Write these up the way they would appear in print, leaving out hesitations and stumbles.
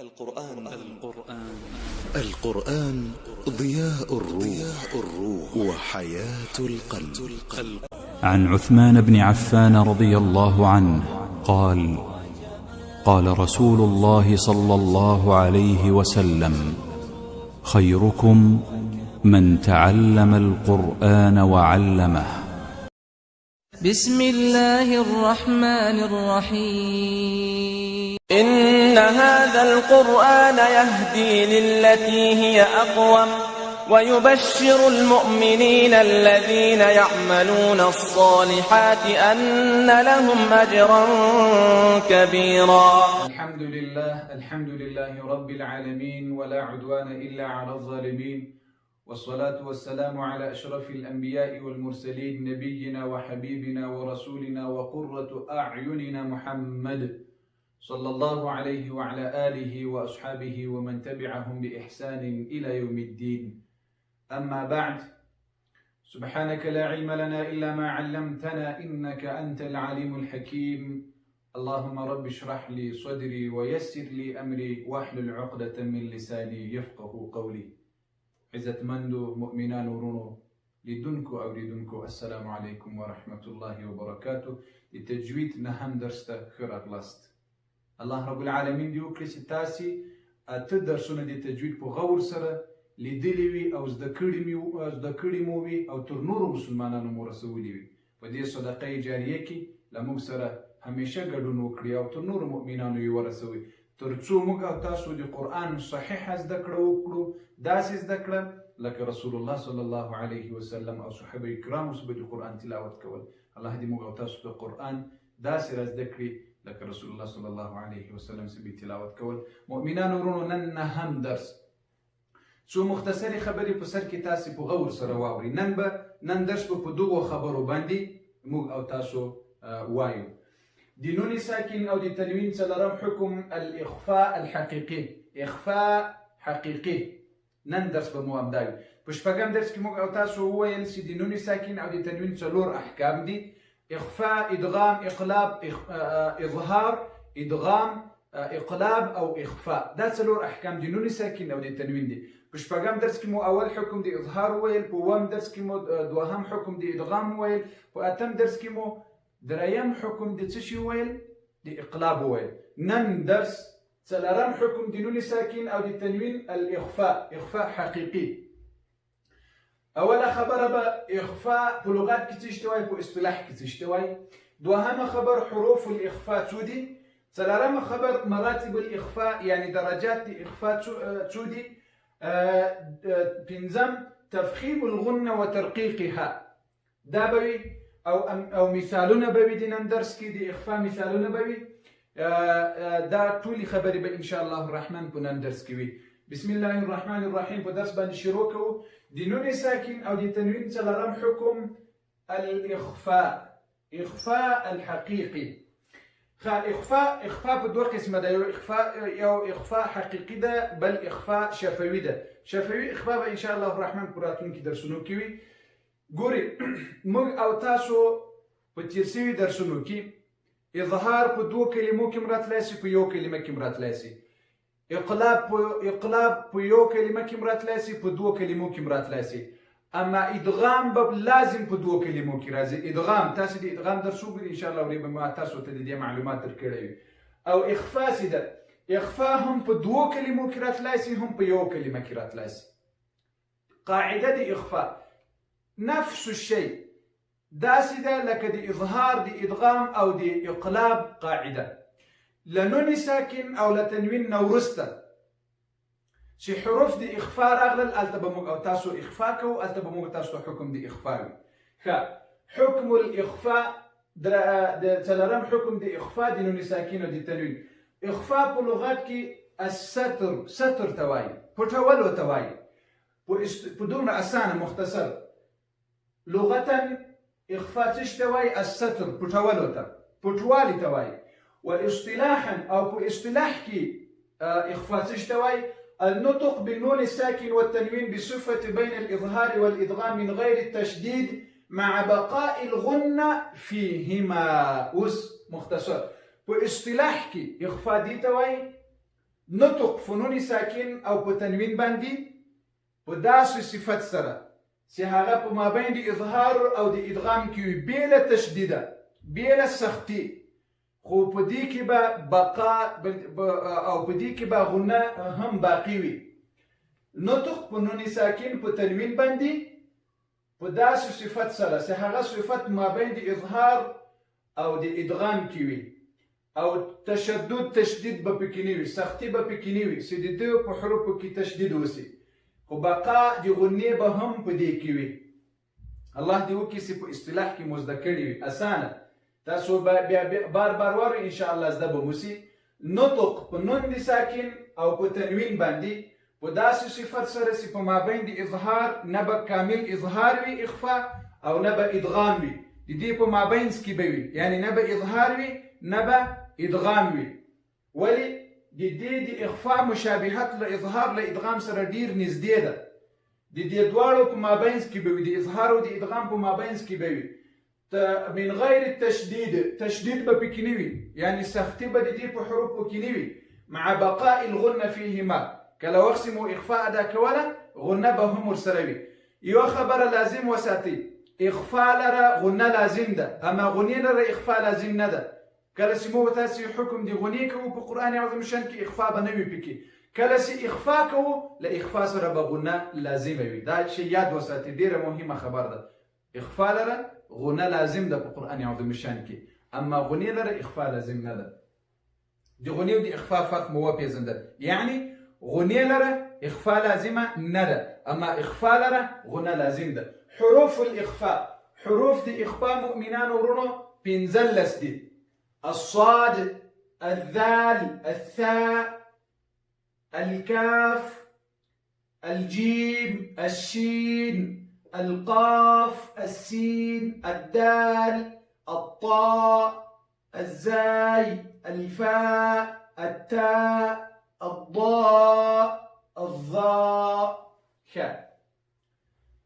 القرآن القرآن ضياء الروح وحياة القلب. عن عثمان بن عفان رضي الله عنه قال: قال رسول الله صلى الله عليه وسلم: خيركم من تعلم القرآن وعلمه. بسم الله الرحمن الرحيم. إن هذا القرآن يهدي للتي هي أقوم ويبشر المؤمنين الذين يعملون الصالحات أن لهم أجرا كبيرا. الحمد لله، الحمد لله رب العالمين، ولا عدوان إلا على الظالمين، والصلاة والسلام على أشرف الأنبياء والمرسلين، نبينا وحبيبنا ورسولنا وقرة أعيننا محمد صلى الله عليه وعلى آله وأصحابه ومن تبعهم بإحسان إلى يوم الدين. أما بعد، سبحانك لا علم لنا إلا ما علمتنا إنك أنت العليم الحكيم. اللهم رب اشرح لي صدري ويسر لي أمري واحلل عقدة من لساني يفقه قولي. عزتمندو مؤمنانو ورونو، لیدونکو اوریدونکو، السلام علیکم ورحمة الله وبرکاته. د تجوید نهم درس ته ښه راغلاست. الله رب العالمین دې وکړي چې تاسې اته درسونه د تجوید په غور سره لیدلي وي او زده کړي مو وي او تر نورو مسلمانانو مو رسولي وي. په دې صدقه جاریه کې له موږ سره همیشه ګډون وکړي او تر نورو مؤمنانو یې ورسوي، تر څو موږ او تاسو د قرآن صحیحه زده کړه وکړو، داسې زده کړه لکه رسول الله صلی الله علیه وسلم او صحابه کرامو چې به د قرآن تلاوت کول. الله دې موږ او تاسو ته قرآن داسې را زده کړي لکه رسول الله صلی الله علیه وسلم چې به تلاوت کول. مؤمنانو وروڼو، نن نهم درس، څو مختصرې خبرې په سر کې تاسې په غور سره واورئ. نن درس به په دغو خبرو باندې موږ او تاسو وایو. د نون ساکن او د تنوین څلورم حکم، الاخفاء الحقیقي، اخفاء حقیقي، نن درس به مو همدا وي. په شپږم درس کې موږ او تاسو وویل چې د نون ساکن او د تنوین څلور احکام دي: اخفاء، ادغام، اقلاب، اظهار، ادغام، اقلاب او اخفاء. دا څلور احکام د نون ساکن او د تنوین دي. په شپږم درس کې مو اول حکم د اظهار وویل، په اووم درس کې مو دوهم حکم د ادغام وویل، په اتم درس کې مو دریم حکم د څه شي وویل؟ د اقلاب وویل. نن درس څلورم حکم د نون ساکن او د تنوین، الاخفاء، اخفاء حقیقي. اوله خبره به اخفاء په لغت کې څه شی ته وایي، په اصطلاح کې څه شی ته وایي. دوهمه خبر حروف الاخفاء څو دي. څلورمه خبر مراتب الاخفاء، یعنی درجات د اخفاء څو دي. پنځم تفخیم الغنة وترقیقها، دا به وي او مثالونه به وي. د نن درس کې د اخفاء مثالونه به وي. دا ټولې خبرې به ان شاء الله الرحمن په نن درس کې وي. بسم الله الرحمن الرحیم. په درس باندې شروع کوو. د نون ساکن او د تنوین څلورم حکم، الاخفاء، اخفاء الحقیقي. اخفاء، اخفاء په دوه قسمه ده: یو اخفاء حقیقي ده، بل اخفاء شفوي ده. شفوي اخفاء به ان شاء الله الرحمن په راتلونکي درسونو کې وي. ګوري، موږ او تاسو په تیر سوي درسونو کې اظهار په دوو کلمو کې راتلای سي، په یو کلمه کې راتلای سي. اقلاب په یو کلمه کې راتلای سي، په دوو کلمو کې راتلای سي. اما ادغام به لازم په دوو کلمو کې راځي. ادغام، تاسو د ادغام درس وګورئ، ان شاء الله ورې به ما تاسو ته د دې معلومات درکړی وي. او اخفاء سي ده، اخفاء هم په دوو کلمو کې راتلای سي، هم په یو کلمه کې راتلای سي. قاعده د اخفاء نفس الشيء، داسې ده لکه د اظهار، د ادغام او د اقلاب قاعده. له نون ساکن او له تنوین نه وروسته چې حروف د اخفاء راغلل، هلته به موږ او تاسو اخفاء کوو، هلته به موږ تاسو ته حکم د اخفاء وي. ښه، حکم الاخفاء، د څلورم حکم د اخفاء د نون ساکن او د تنوین. اخفاء په لغت کې الستر، ستر ته وایي، پټولو ته وایي. په دومره اسانه مختصر لغتا اخفاء څه شي ته وایي؟ الستر، پټولو ته، پټوالي ته وایي. و اصطلاحا، او په اصطلاح کې اخفاء څه شي ته وایي؟ النطق بالنون الساكن والتنوين بصفة بين الإظهار والإدغام من غير التشديد مع بقاء الغنة فيهما. اوس مختصر په اصطلاح کې اخفاء دي ته وایي. نطق په نون ساکن او په تنوین باندې په داسې صفت سره چې هغه په مابین د اظهار او د ادغام کې وي، بې له تشدیده، بې له سختي، خو په دې کې به بقا او په دې کې به غنه هم باقي وي. نطق په نون ساکن په تنوین باندې په داسې صفت سره چې هغه صفت مابین د اظهار او د ادغام کې وي او تشدد تشدید به پکې نه وي، سختي به پکې نه وي چې د ده په حروفو کې تشدید وسي، خو بقا د غنې به هم په دې کې وي. الله دې وکړي چې په اصطلاح کې مو زده کړي وي، اسانه تاسو به بیا بار بار واورئ، ان شاء الله زده به مو سي. نطق په نون د ساکن او په تنوین باندې په داسې صفت سره چې په مابین د اظهار نه به کامل اظهار وي اخفا او نه به ادغام وي، د دې په مابینځ کې به وي، یعنی نه به اظهار وي نه به ادغام وي. ولی د دې د اخفا مشابهت له اظهار له ادغام سره ډیر نږدې ده، د دې دواړو په مابینځ کې به وي، د اظهار او د ادغام په مابینځ کې به وي. من غیر تشدید، تشدید به پکې نه وي، یعنی سختي به د دې په حروفو کې نه وي، مع بقاء الغنه فيهما، کله وخت مو اخفاء ادا کوله غنه به هم ورسره وي. یوه خبره لازم وساتئ، اخفاء لره غنه لازم ده، اما غنې لره اخفاء لازم نه ده. کله چې مو تاسو حکم دی غنې کوو په قرآن عظیم شان کې اخفاء به نه وي پکې، کله چې اخفاء کوو له اخفاء سره به غنه لازمه وي. دا شی یاد وساتئ، ډیره مهمه خبر ده. اخفاء لره غنه لازم ده په قرآن عظیم شان کې، اما غنې لره اخفاء لازم نه ده. د غنې او د اخفاء فرق مو وپېژندل، یعنی غنې لره اخفاء لازمه نه ده، اما اخفاء لره غنه لازم ده. حروف الاخفاء، حروف د اخفاء مؤمنانو ورونو 15 دي: الصاد، الذال، الثاء، الكاف، الجيم، الشين، القاف، السين، الدال، الطاء، الزاي، الفاء، التاء، الضاء، الظاء، خاء.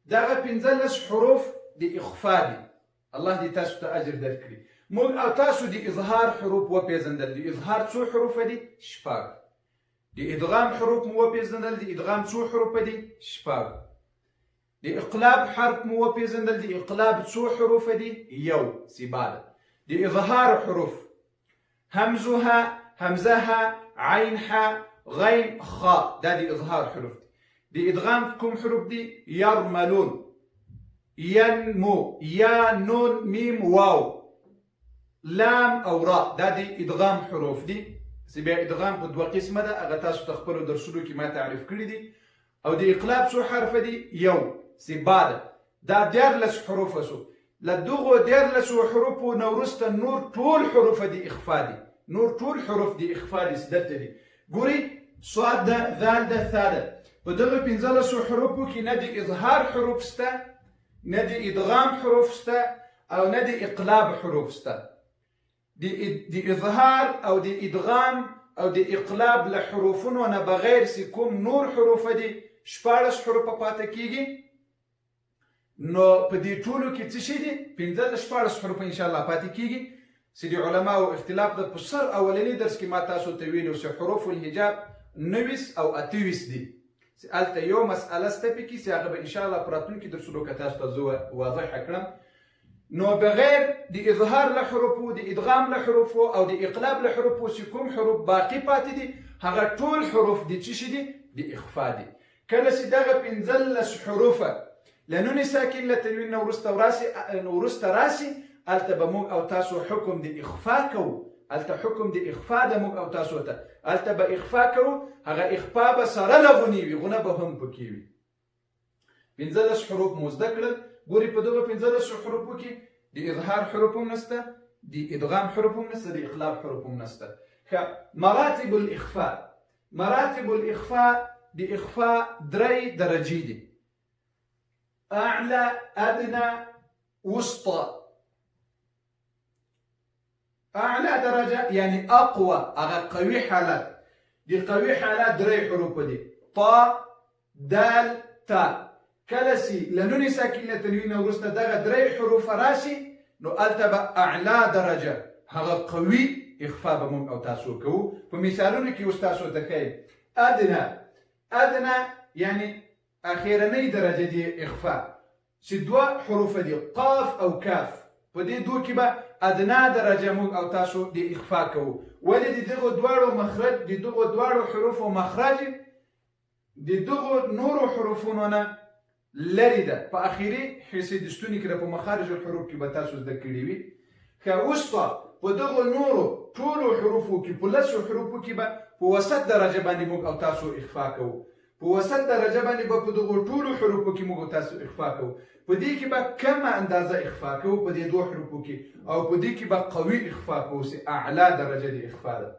دغه 15 حروف د اخفاء دي. الله دې تاسو ته اجر درکړي. موږ او تاسو د اظهار حروف وپېژندل. د اظهار څو حروف دي؟ 6. د ادغام حروف مو وپېژندل. د ادغام څو حروف دي؟ 6. د اقلاب حرف مو وپېژندل. د اقلاب څو حروف دي؟ 1 سبا ده. د اظهار حروف همزها، همزها، عین ح، غین خاء، دا د اظهار حروف دي. د ادغام کوم حروف دي؟ يرملون، ينمو، یا نون، میم، واو، لام او را، دا د ادغام حروف دي. چې بیا ادغام په دوه قسمه ده، هغه تاسو ته خپلو درسونو کې ما تعریف کړي دي. او د اقلاب څو حرف دي؟ 1 سبا ده. دا 13 حروف سو. له دغو 13 حروفو نه وروسته نور ټول حروف د اخفا دي، نور ټول حروف د اخفا دي چې دلته دي. ګورئ، صاد ده، ذال ده، ثا ده. په دغو 15 حروفو کې نه د اظهار حروف شته، نه د ادغام حروف شته، او نه د اقلاب حروف شته. د اظهار او د ادغام او د اقلاب له حروفونو نه بغیر چې کوم نور حروف دي، 16 حروف پاتې کیږي. نو په دې ټولو کې څه شی دي؟ 15 16 حروف ان شاء الله پاتې کیږي. چې د علماو اختلاف ده. په سر اولني درس کې ما تاسو ته ویلو چې حروف الحجاب 29 او 28 دي، چې هلته یو مسئله شته پکې چې هغه به ان شاء الله په راتلونکي درسونو کې تاسو ته زه واضحه کړم. نو بغیر د اظهار له حروفو، د ادغام له حروفو او د اقلاب له حروفو چې کوم حروف باقي پاتې دي، هغه ټول حروف د څه شي دي؟ د اخفا دي. کله چې دغه 15 حروفه له نون ساکن له تنوین نه وروسته راسي، هلته به موږ او تاسو حکم د اخفا کوو. هلته حکم د اخفا ده موږ او تاسو ته، هلته به اخفا کوو. هغه اخفا به سره له غنې وي، غنه به هم پکې وي. 15 حروف مو زده کړل. ګوري په دغو 15 حروفو کې د اظهار حروف هم نشته، د ادغام حروف هم نشته، د اقلاب حروف هم نشته. ښه، مراتب الاخفاء. مراتب الاخفاء د اخفاء درې درجې دي: اعلى، ادنى، وسطى. اعلى درجه یعنی اقوى، هغه قوي حالت. د قوي حالت درې حروف دي: طا، دال، تا. کله چې له نون ساکن له تنوین نه وروسته دغه درې حروف راشي، نو هلته به اعلی درجه هغه قوي اخفا به موږ او تاسو کوو. په مثالونو کې اوس تاسو ته ښیم. ادنا، ادنا یعنی اخیرنۍ درجه دی اخفا، چې دوه حروف دي قاف او کاف، په دې دوه کې به ادنا درجه موږ او تاسو د اخفا کوو. ولې د دغو دواړو مخرج، د دغو دواړو حروفو مخرج د دغو نورو حروفونو نه لرې ده، په اخري حصې د ستوني کې ده، په مخارج الحروف کې به تاسو زده کړي وي. ښه، وسطی په دغو نورو ټولو حروفو کې، په لسو حروفو کې به په وسط درجه باندې موږ او تاسو اخفا کوو. په وسط درجه باندې به په دغو ټولو حروفو کې موږ او تاسو اخفا کوو. په دې کې به کمه اندازه اخفا کوو په دې دوو حروفو کې، او په دې کې به قوي اخفا کوو چې اعلی درجه د اخفا ده.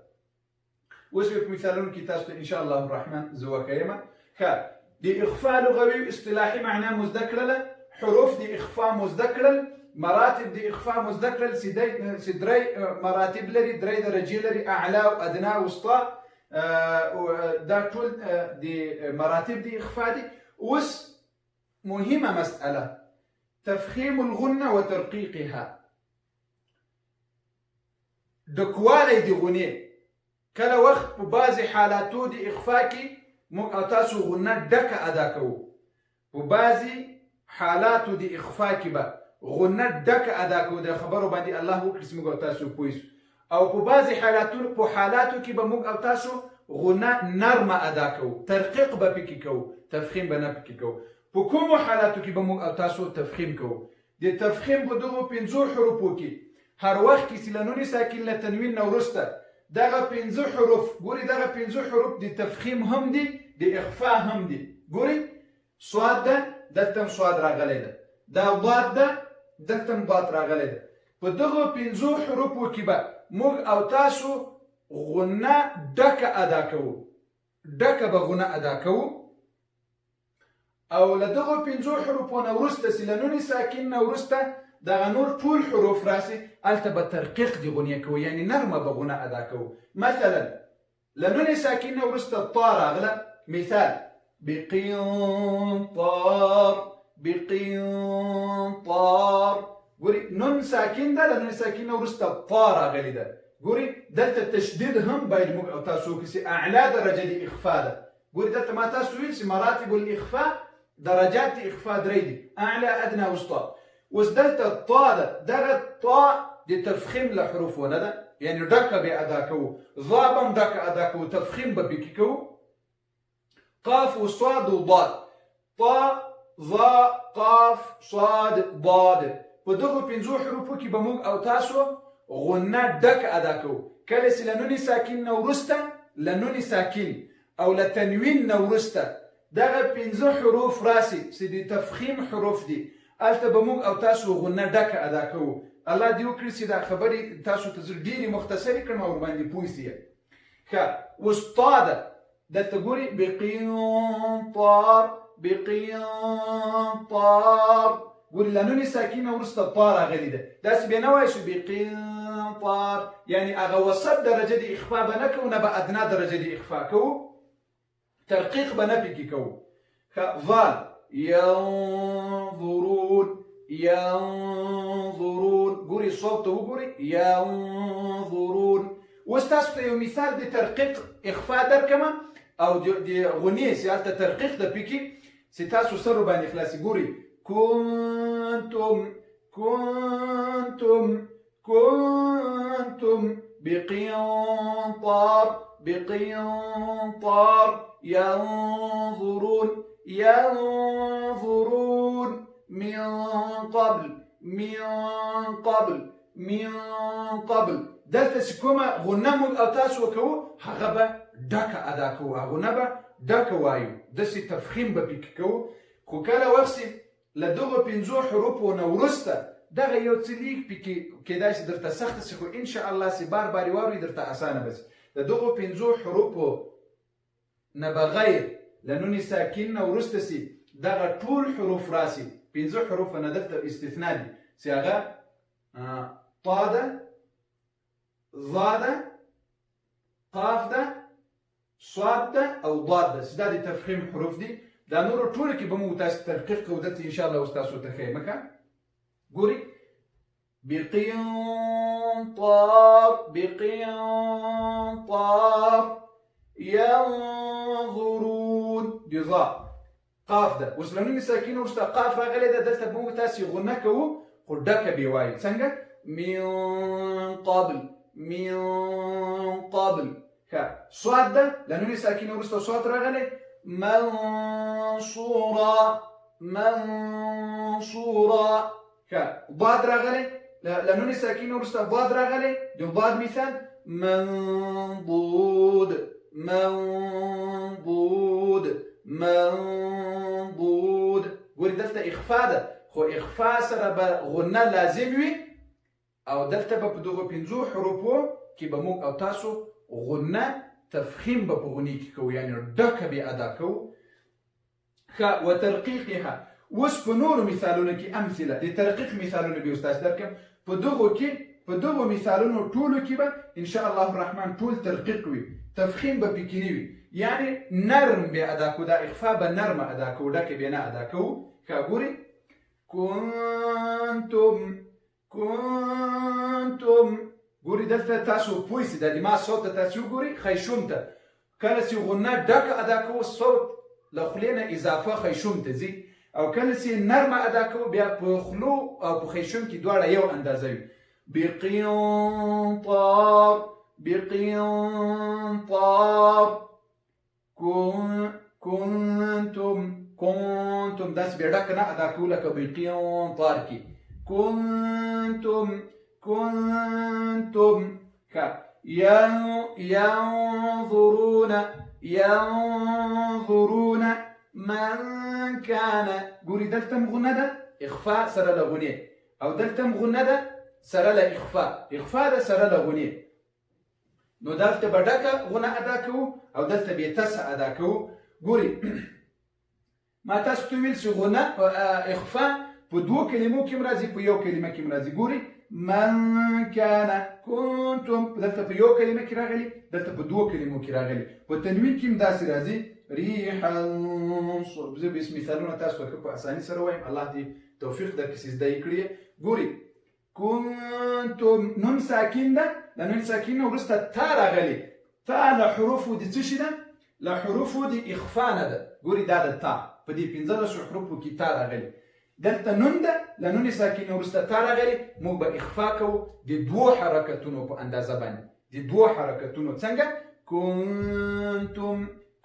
اوس به په مثالونو کې تاسو ته ان شاء الله الرحمن زه وښیم. ښه، د اخفا لغوي او اصطلاحي معنا مو زده کړله، حروف د اخفا مو زده کړل، مراتب د اخفا مو زده کړل چې درې مراتب لري، درې درجې لري، اعلی او ادنا او وسطا. دا ټول د مراتب د اخفا دي. اوس مهمه مسأله، تفخیم الغنه وترقیقها، ډکوالی د غنې. کله وخت په بعضې حالاتو د اخفا کې موږ او تاسو غنه ډکه ادا کوو، په بعضې حالاتو د اخفا کې به غنه ډکه ادا کوو. د خبرو باندې الله وکړي چې موږ او تاسو پوه شو. او په بعضې حالاتو په حالاتو کې به موږ او تاسو غنه نرمه ادا کوو، ترقیق به پکې کوو، تفخیم به نه پکې کوو. په کومو حالاتو کې به موږ او تاسو تفخیم کوو؟ د تفخیم په دغو پنځو حروفو کې هر وخت کې چې له نون ساکن له تنوین نه وروسته دغه پنځه حروف، ګوري دغه پنځه حروف د تفخیم هم دي، د اخفا هم دي. ګوري صاد ده، دلته هم صاد راغلی ده، دا ضاد ده، دلته هم ضاد راغلی ده. په دغو پنځو حروفو کې به موږ او تاسو غنه ډکه ادا کوو، ډکه به غنه ادا کوو. او له دغو پنځو حروفو نه وروسته چې له نون ساکن نه وروسته دغه نور ټول حروف راسي، هلته به ترقیق د غنیې کوو، یعنی نرمه به غنه ادا کوو. مثلا له نون ساکن نه وروسته طا راغله، مثال بقنطار، بقنطار. ګوري نون ساکن ده، له نون ساکن نه وروسته طا راغلې ده. ګوري دلته تشدید هم باید موږ او تاسو وکړو چې اعلی درجه د اخفا ده. ګوري دلته ما تاسو ویل چې مراتب الاخفاء، درجات د اخفاء درې دي، اعلی، ادنی، وسطا. اوس دلته طا ده، دغه طا د تفخیم له حروفو نه ده، یعنی ډکه به ادا کوو، ظا به هم ډکه ادا کوو، تفخیم به پکې کوو. قاف و صاد و ضاد، طا، ظا، قاف، صاد، ضاد، په دغو پنځو حروفو کې به موږ او تاسو غنه ډکه ادا کوو. کله چې له نون ساکن نه وروسته، له نون ساکن او له تنوین نه وروسته دغه پنځه حروف راسي چې د تفخیم حروف دي، هلته به موږ او تاسو غنه ډکه ادا کوو. الله دې وکړي چې دا خبرې تاسو ته زه ډېرې مختصرې کړم او ورباندې پوه سي. ښه، اوس طا ده، دلته ګوري بقنطار، بقنطار. ګوري له نون ساکن نه وروسته طا راغلې ده، داسې بیا نه وایو چې بقنطار، یعنی هغه وسط درجه د اخفا به نه کوو، نه به ادنا درجه د اخفا کوو، ترقیق به نه پکې کوو. ښه، ضال ينظرون، ينظرون. ګوري صوت ته وګوري، ينظرون. اوس تاسو ته یو مثال د ترقیق اخفا درکمه او د غنیې چې هلته ترقیق ده پکې، چې تاسو سر باندې خلاصي. ګوري کنتم، کنتم، کنتم بقنطار، بقنطار، ينظرون، ينظرون، من قبل، من قبل، من قبل. دلته چې کومه غنه موږ او تاسو کوو هغه به ډکه ادا کوو، هغه غنه به ډکه وایو، داسې تفخیم به پکې کوو. خو کله وخت چې له دغو پنځو حروفو نه وروسته دغه یو څه لیک پکې کېدای شي درته سخته شي، خو ان شاء الله چې بار بار یې واورئ درته اسانه به شي. د دغو پنځو حروفو نه بغیر له نون ساکن نه وروسته سي دغه ټول حروف راسي، پنځه حروف نه دلته استثنا دي چې هغه طا ده، ظا ده، قاف ده، صاد ده او ضاد ده، چې دا د تفخیم حروف دي. دا نورو ټولو کې به موږ تاسو ترقیق کوو، دلته ان شاء الله اوس تاسو ته ښیم. ښه ګوري بقنطار بقنطار ينظرون. د ظا قاف ده. اوس له نون ساکن وروسته قاف راغلی ده، دلته به موږ تاسې غنه کوو خو ډکه به وایو. څنګه؟ من قبل من قبل. ښه، صاد ده، له نون ساکن وروسته صاد راغلی. منصورا منصورا. ښه، ضاد راغلی، له نون ساکن وروسته ضاد راغلی. د ضاد مثال منضود منضود منضود. ګوري دلته اخفا ده، خو اخفا سره به غنه لازم وي، او دلته به په دغو پنځو حروفو کې به موږ او تاسو غنه تفخیم به په غنې کې کوو، یعنې ډکه به ادا کوو. ښه، وترقیقها. اوس په نورو مثالونو کې امثله د ترقیق مثالونه به اوس تاسو درکړم. په دغو کې، په دغو مثالونو ټولو کې به ان شاء الله الرحمن ټول ترقیق وي، تفخیم به پکې نه وي، یعنې نرم به ادا کوو، دا اخفا به نرمه ادا کوو، ډکه به نه ادا کوو. ښه، ګوري کنتم کنتم. ګوري دلته تاسو پوه سئ، دا د ما صوت ته تاسو وګورئ، خیشوم ته کله چې غنه ډکه ادا کوو صوت له خولې نه اضافه خیشوم ته ځي، او کله چې نرمه ادا کوو بیا په خولو او په خیشوم کې دواړه یو اندازه وي. بقنطار بقنطار کنتم کنتم. داسې بیا ډکه نه ادا کوو لکه بقنطار کې. کنتم کنتم. ښه، ينظرون ينظرون من كان. ګوري دلته هم غنه ده، اخفاء سره له غنې، او دلته هم غنه ده سره له اخفاء، اخفاء ده سره له غنې. نو دلته به ډکه غنه ادا کوو او دلته به تسه ادا کوو. ګوري ما تاسو ته ویل چې غنه اخفاء په دوو کلمو کې هم راځي، په یو کلمه کې هم راځي. ګوري من كان كنتم، دلته په یو کلمه کې راغلي، دلته په دوو کلمو کې راغلي. په تنوین کې هم داسې راځي ریحا. زه به مثالونه تاسو ته په اساني سره وایم، الله دې توفیق درکړي چې زده یې کړي. ګوري کنتم، نون ساکن ده، د نون ساکن نه وروسته تا راغلي. تا له حروفو د څه شي ده؟ له حروفو د اخفا نه ده. ګوري دا د تا په دې 15 حروفو کې تا راغلي. دلته نون ده، له نون ساکن نه وروسته تا راغلي، موږ به اخفا کوو د دوو حرکتونو په اندازه باندې، د دوو حرکتونو. څنګه؟ کنتم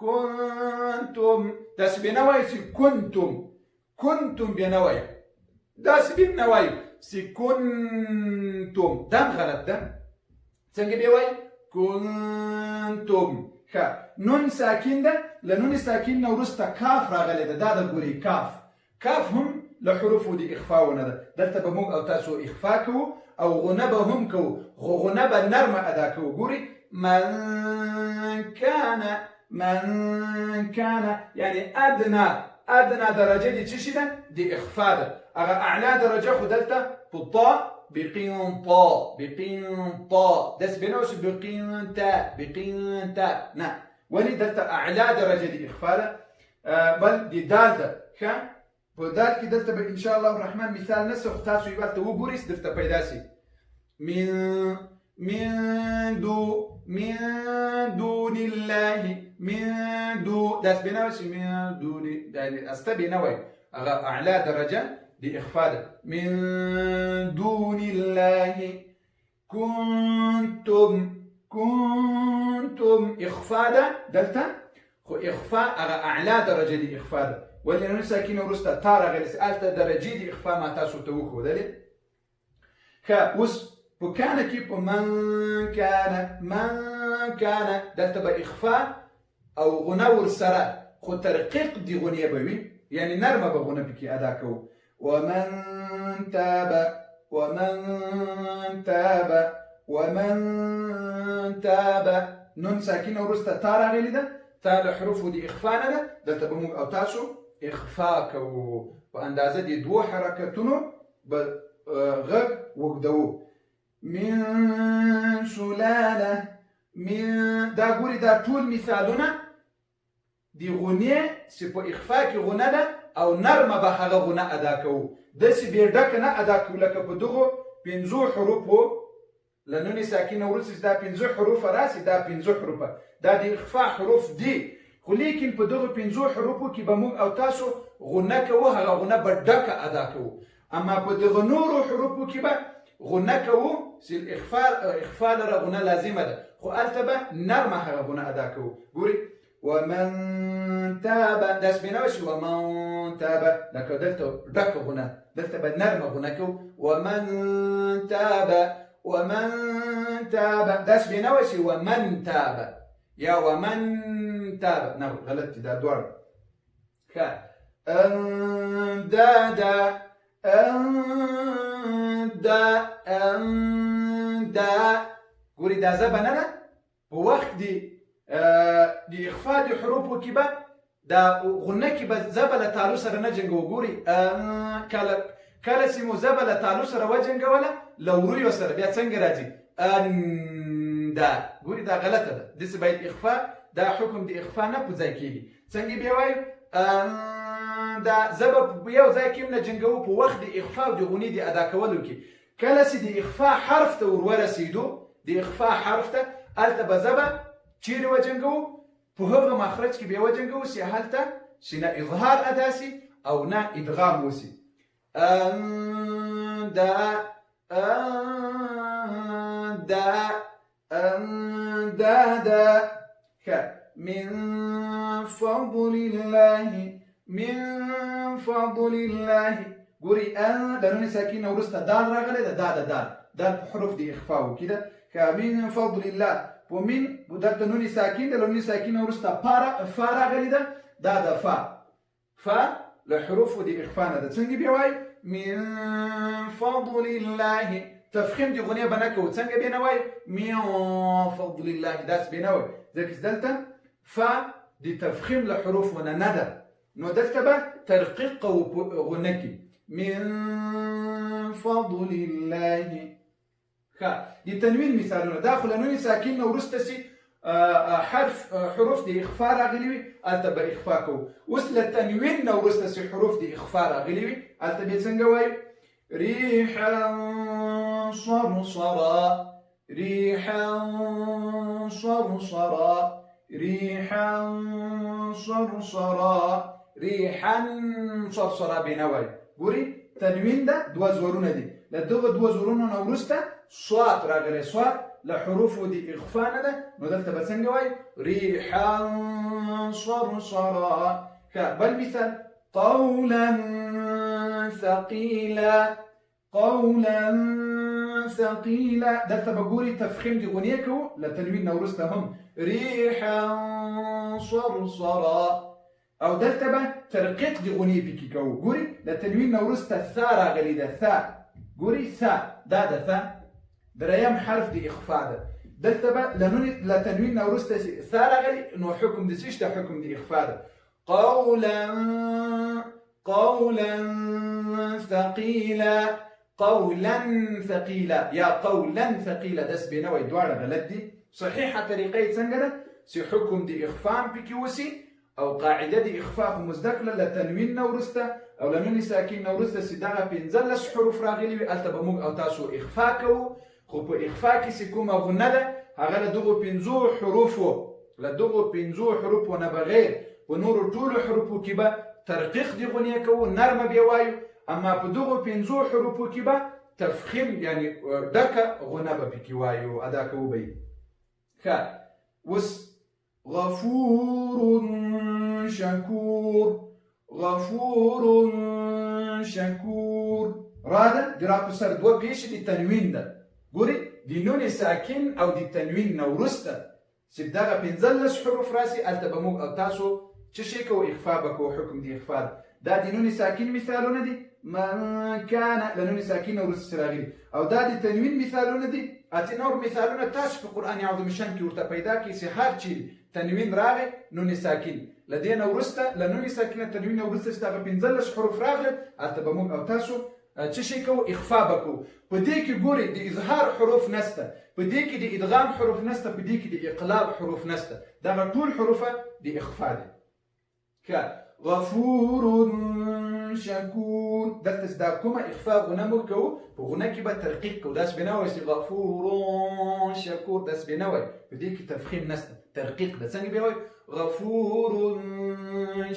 کنتم. داسې به نه وایو چې کنتم، کنتم به نه وایو، داسې به هم نه وایو چې کنتم، دا هم غلط ده. څنګه به وایو؟ کنتم. ښه، نون ساکن ده، له نون ساکن نه وروسته کاف راغلی ده. دا ده ګورئ کاف، کاف هم له حروفو د اخفاو نه ده. دلته به موږ او تاسو اخفا کوو او غنه به هم کوو، خو غنه به نرمه ادا کوو. ګورئ من كان من كان، یعنې ادنا ادنا درجه د څه شي ده؟ د اخفا ده. هغه اعلی درجه خو دلته په طا بقنطا بقنطا، داسې به نه وایو چې بقنطا بقنطا، نه، ولې دلته اعلی درجه د اخفا ده، بل د دال ده. ښه، په دال کې دلته به ان شاء الله الرحمن مثال نسته، خو تاسو یې هلته وګورئ چې درته پیدا سي. من من دو من دون الله من دو، داسې به نه وایو چې من دون، یعنې استه به نه وایو، هغه اعلی درجه د اخفا ده. من دون الله کنتم کنتم، اخفا ده دلته، خو اخفا هغه اعلی درجه د اخفا ده. ولې نون ساکن وروسته تا راغلی چې هلته درجې د اخفا ما تاسو ته وښودلې. ښه، اوس په کانه کې په من کان من کان، دلته به اخفا او غنه ورسره، خو ترقیق د غنې به وي، یعنې نرمه به غنه پکې ادا کوو. ومن تاب ومن تاب ومن تاب، نون ساکن وروسته تا راغلې ده، تا له حروفو د اخفا نه ده. دلته به موږ او تاسو اخفا کوو په اندازه د دوو حرکتونو به غږ اوږدوو. من سلاله من، دا ګوري دا ټول مثالونه د غنې چې په اخفا کې غنه ده او نرمه به هغه غنه ادا کوو، داسې بې ډکه نه ادا کوو لکه په دغو پنځو حروفو له نون ساکن نه وروسته چې دا پنځه حروف راسي، دا پنځه حروفه دا د اخفاء حروف دي، خو لیکن په دغو پنځو حروفو کې به موږ او تاسو غنه کوو، هغه غنه به ډکه ادا کوو. اما په دغه نورو حروفو کې به غنه کوو چې اخفاء لره غنه لازمه ده، خو هلته به نرمه هغه غنه ادا کوو. ګوري ومن تاب، داسې به نه وایي ومن تاب، لکه دلته ډکه غنه، دلته به نرمه غنه کوو. ومن تاب، ومن تاب، داسې به نه وایي ومن تاب یا ومن تاب، نه غلط دي دا دواړه. ښه، اندادا، اندا، اندا، ګوري دا زبه نه ده. په وخت د اخفاء د حروفو کې به دا غنه کې به زبه له تالو سره نه جنګوو. ګوري کله کله چې مو زبه له تالو سره وجنګوله له وریو سره بیا څنګه راځي؟ اندا. ګوري دا غلطه ده، داسې باید اخفاء، دا حکم د اخفاء نه په ځای کېږي. څنګه بیا وایو؟ دا زبه په یو ځای کې هم نه جنګوو په وخت د اخفاء او د غنې د ادا کولو کې. کله چې د اخفاء حرف ته ور ورسېدو، د اخفاء حرف ته، هلته به زبه چیرې وجنګوو؟ په هغه مخرج کې بیا وجنګوو چې هلته چې نه اظهار ادا سي او نه ادغام وسي. دا دا دا دا. ښه، من فضل الله، من فضل الله. ګوري ان د نون ساکن نه وروسته دال راغلی ده، دا د دال، دال په حروف د اخفاء کې ده. ښه، من فضل الله، په من دلته نون ساکن ده، له نون ساکن نه وروسته فا راغلی ده، دا د فا، فا له حروفو د اخفاء نه ده. څنګه بیا وایو؟ من فضل الله، تفخیم د غنې به نه کوو. څنګه بیا نه وایو؟ من فضل الله، داسې بیا نه وایو، ځکه چې دلته فا د تفخیم له حروفو نه نه ده، نو دلته به ترقیق کوو په غنه کې. من فضل الله. ښه، د تنوین مثالونه، دا خو له نون ساکن نه وروسته سي حرف حروف د اخفاء راغلي وي، هلته به اخفاء کوو. اوس له تنوین نه وروسته سي حروف د اخفاء راغلي وي، هلته بیا څنګه وایو؟ ريحا صرصرا، ريحا صرصرا، ريحا صرصرا، ريحا صرصرا به نه وایو. ګوري تنوین ده، دوه زورونه دي، له دغه دوه زورونو نه وروسته صاد راغلی، صاد له حروفو د اخفاء نه ده، نو دلته به څنګه وایو؟ ريحا صرصرا. ښه، بل مثال، قولا ثقيلا، قولا ثقيلا، دلته به ګوري تفخیم د غنیې کوو له تنوین نه وروسته هم ريحا صرصرا، او دلته به ترقیق د غنیې پکې کوو. ګوري له تنوین نه وروسته ثا راغلې ده، ثا، ګوري ثا، دا د ثا دریم حرف د اخفاء ده. دلته به له تنوین نه وروسته ثا راغلي، نو حکم د څه شته؟ حکم د اخفاء ده. قولا، قولا ثقيلا، قولا ثقيلا یا قولا ثقيلا، داسې به نه وایي، دواړه غلط دي. صحیحه طریقه یې څنګه ده؟ چې حکم د اخفاء هم پکې وسي، او قاعده د اخفاء خو مو زده کړله له تنوین نه وروسته او له نون ساکن نه وروسته چې دغه 15 حروف راغلي وي، هلته به موږ او تاسو اخفاء کوو. خو په اخفاء کې چې کومه غنه ده هغه له دغو پنځو حروفو، له دغو پنځو حروفو نه بغیر په نورو ټولو حروفو کې به ترقیق د غنې کوو، نرمه بیا وایو، اما په دغو پنځو حروفو کې به تفخیم یعنی ډکه غنه به پکې وایو، ادا کوو به یې. ښه، اوس غفور شکور، غفور شکور، را ده، د را په سر دوه پېښې دي، تنوین ده. ګوري د نون ساکن او د تنوین نه وروسته چې دغه 15 حروف راسي، هلته به موږ او تاسو څه شی کوو؟ اخفاء به کوو، حکم د اخفاء ده. دا د نون ساکن مثالونه دي، من کان له نون ساکن نه وروسته چې راغلي، او دا د تنوین مثالونه دي. اتې نور مثالونه تاسو په قرآن عظیم شان کې ورته پیدا کړئ چې هر چیرې تنوین راغی نون ساکن، له دې نه وروسته له نون ساکن تنوین نه وروسته چې دغه 15 حروف راغلل، هلته به موږ او تاسو څه شی کوو؟ اخفاء به کوو. په دې کې ګورئ د اظهار حروف نسته، په دې کې د ادغام حروف نسته، په دې کې د اقلاب حروف نسته، دغه ټول حروف د اخفاء دي. ښه، غفور شکور. دلته دا کومه اخفاء غنه موږ کوو، په غنه کې به ترقیق کوو، داسې به نه وایي چې غفور شکور، داسې به نه وایي، په دې کې تفخیم نشته، ترقیق ده. څنګه به وایي؟ غفور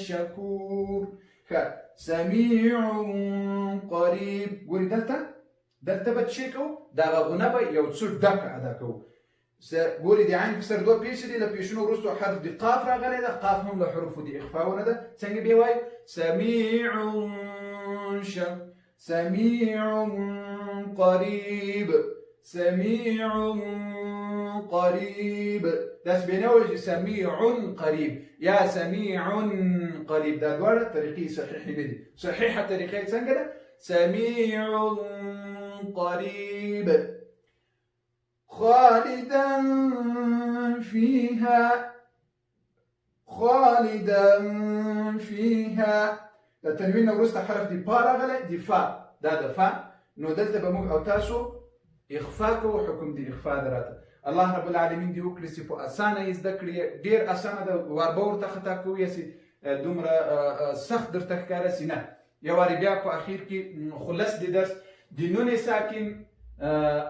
شکور. ښه، سمیع قریب. ګوري دلته، دلته به څه کوو؟ دغه غنه به یو څه ډکه ادا کوو. ګوري د عین په سر دوه پیښې دي، له پیښونو وروسته حرف د قاف راغلی ده، قاف هم له حروفو د اخفاونه ده. څنګه به وایي؟ سمیع سمیع قریب، سمیع قریب. داسې به نه وایي چې سمیع قریب یا سمیع قریب، دا دواړه طریقې صحیحې نه دي. صحیحه طریقه یې څنګه ده؟ سمیع قریب. خالدا فيها، خالدا فيها. د تنوین نه وروسته حرف د پا راغلی، د فا، دا د فا. نو دلته به موږ او تاسو اخفا کوو، حکم د اخفا ده راته. الله رب العالمین دې وکړي چې په اسانه یې زده کړي، ډېر اسانه ده، وار به ورته خطا کوو یا چې دومره سخت درته ښکاره سي نه. یو وارې بیا په اخیر کې خلص د درس د نون ساکن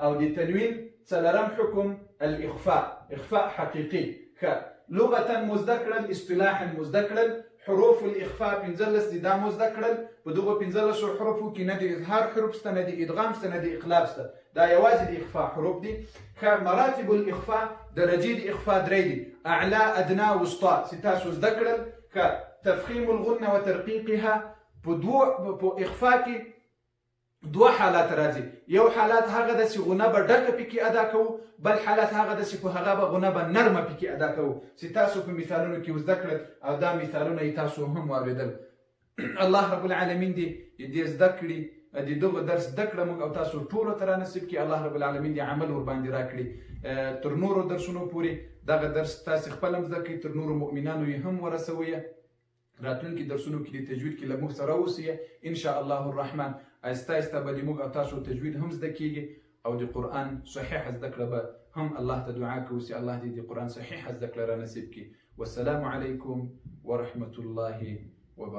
او د تنوین څلورم حکم الاخفاء، اخفاء حقیقي. ښه، لغتا مو زده کړل، اصطلاحا مو زده کړل، حروف الاخفاء 15 دي دا مو زده کړل. په دغو 15 حروفو کې نه د اظهار حروف شته، نه د ادغام شته، نه د اقلاب شته، دا یوازې د اخفاء حروف دي. ښه، مراتب الاخفاء، درجې د اخفاء درې دي، اعلی، ادنا، وسطا، چې تاسو زده کړل. ښه، تفخیم الغنة وترقیقها، په دوو په اخفاء کې دوه حالات راځي. یو حالت هغه ده چې غنه به ډکه پکې ادا کوو، بل حالت هغه ده چې په هغه به غنه به نرمه پکې ادا کوو، چې تاسو په مثالونو کې زده کړل او دا مثالونه یې تاسو هم واورېدل. الله رب العالمین دې دې زده کړي، د دغه درس زده کړه موږ او تاسو ټولو ته را نصیب کړي. الله رب العالمین دې عمل ورباندې راکړي. تر نورو درسونو پورې دغه درس تاسې خپل هم زده کړئ، تر نورو مؤمنانو یې هم ورسوئ. راتلونکي درسونو کې د تجوید کې له موږ سره اوسئ ان شاء الله الرحمن. آهسته آهسته به د موږ او تاسو تجوید هم زده کېږي او د قرآن صحیحه زده کړه به هم الله ته دعا کوو چې الله دې د قرآن صحیحه زده کړه را نصیب کړي. والسلام علیکم ورحمة الله وبرکاته.